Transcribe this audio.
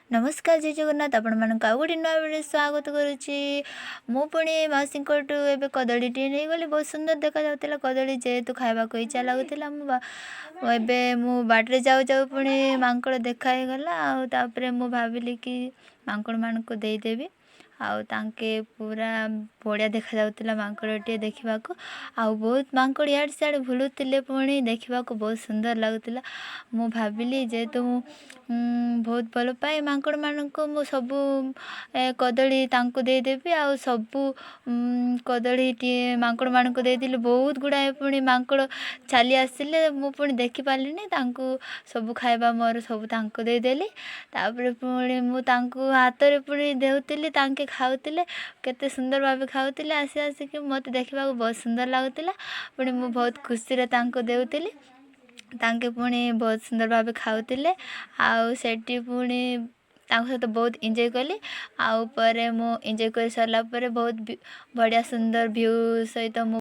ନମସ୍କାର, ଜୟ ଜଗନ୍ନାଥ। ଆପଣମାନଙ୍କୁ ଆଉ ଗୋଟେ ନୂଆ ଭିଡ଼ିଓ ସ୍ୱାଗତ କରୁଛି। ମୁଁ ପୁଣି ମାଉସୀଙ୍କଠୁ ଏବେ କଦଳୀଟିଏ ନେଇଗଲି। ବହୁତ ସୁନ୍ଦର ଦେଖାଯାଉଥିଲା କଦଳୀ, ଯେହେତୁ ଖାଇବାକୁ ଇଚ୍ଛା ଲାଗୁଥିଲା। ଏବେ ମୁଁ ବାଟରେ ଯାଉ ଯାଉ ପୁଣି ମାଙ୍କଡ଼ ଦେଖା ହେଇଗଲା। ଆଉ ତାପରେ ମୁଁ ଭାବିଲି କି ମାଙ୍କଡ଼ମାନଙ୍କୁ ଦେଇଦେବି। ଆଉ ତାଙ୍କେ ପୁରା ବଢ଼ିଆ ଦେଖାଯାଉଥିଲା ମାଙ୍କଡ଼ଟିଏ ଦେଖିବାକୁ। ଆଉ ବହୁତ ମାଙ୍କଡ଼ ଇଆଡ଼େ ସିଆଡ଼େ ବୁଲୁଥିଲେ, ପୁଣି ଦେଖିବାକୁ ବହୁତ ସୁନ୍ଦର ଲାଗୁଥିଲା। ମୁଁ ଭାବିଲି, ଯେହେତୁ ମୁଁ ବହୁତ ଭଲ ପାଏ ମାଙ୍କଡ଼ମାନଙ୍କୁ, ମୁଁ ସବୁ କଦଳୀ ତାଙ୍କୁ ଦେଇଦେବି। ଆଉ ସବୁ କଦଳୀଟିଏ ମାଙ୍କଡ଼ମାନଙ୍କୁ ଦେଇଦେଲି। ବହୁତ ଗୁଡ଼ାଏ ପୁଣି ମାଙ୍କଡ଼ ଚାଲି ଆସିଲେ, ମୁଁ ପୁଣି ଦେଖିପାରିଲିନି ତାଙ୍କୁ। ସବୁ ଖାଇବା ମୋର ସବୁ ତାଙ୍କୁ ଦେଇଦେଲି। ତାପରେ ପୁଣି ମୁଁ ତାଙ୍କୁ ହାତରେ ପୁଣି ଦେଉଥିଲି, ତାଙ୍କେ ଖାଉଥିଲେ। କେତେ ସୁନ୍ଦର ଭାବେ ଖାଉଥିଲେ ଆସି ଆସିକି। ମୋତେ ଦେଖିବାକୁ ବହୁତ ସୁନ୍ଦର ଲାଗୁଥିଲା। ପୁଣି ମୁଁ ବହୁତ ଖୁସିରେ ତାଙ୍କୁ ଦେଉଥିଲି, ତାଙ୍କେ ପୁଣି ବହୁତ ସୁନ୍ଦର ଭାବେ ଖାଉଥିଲେ। ଆଉ ସେଠି ପୁଣି ତାଙ୍କ ସହିତ ବହୁତ ଏନ୍ଜୟ କଲି। ଆଉ ପରେ ମୁଁ ଏନ୍ଜୟ କରି ସାରିଲା ପରେ ବହୁତ ବଢ଼ିଆ ସୁନ୍ଦର ଭ୍ୟୁ ସହିତ ମୁଁ